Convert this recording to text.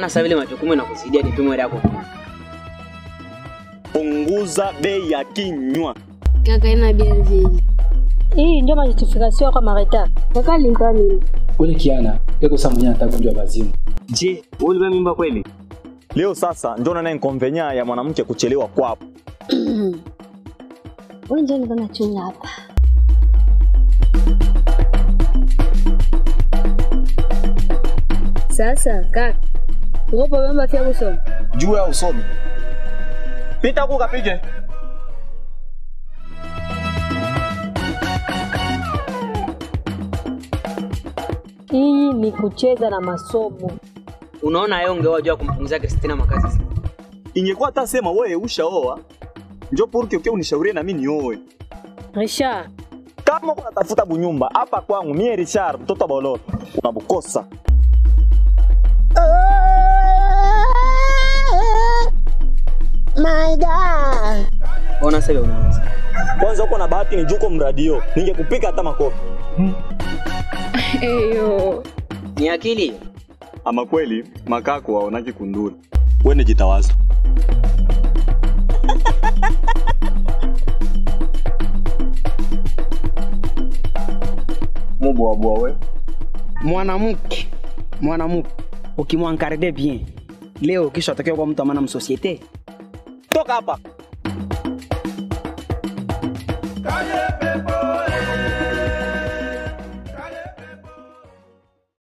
Unaona sasa vile majukumu yanakuzidia ni pimo yako. Punguza bei ya kinywa. Kaka ina bien. Hii ndio majustification kwa mareta. Kaka linka nini? Ule kiana yako sasa mwenyewe atagonjwa bazimu. Je, wewe ulibeba mimba kweli? Leo sasa ndio naona inconvenient ya mwanamke kuchelewa kwapo. Wewe ndio unachunga hapa. Sasa kaka, uko problema pia kusoma. Juu ya usomi. Pita huko kapige. Hii ni kucheza na masomo. Unaona yeye ungewajua kumpunguzia Christina makazi. Ingekuwa hata sema wewe ushaoa. Njoo purke ukiwa unishaurie na mimi nioe. Richard, kama unatafuta bunyumba hapa kwangu mie Richard mtoto boloro unabukosa. My God. Ona sasa unaanza. Kwanza uko na bahati ni juko mradio. Ningekupika hata makofi. Eyo. Ni akili. Ama kweli makako waonaki kundura. Wewe ni jitawaza. Mubwa bwa we. Mwanamke, mwanamke ukimwankarde bien. Leo kisha atakiwa kwa mtu amana msociete. Toka hapa.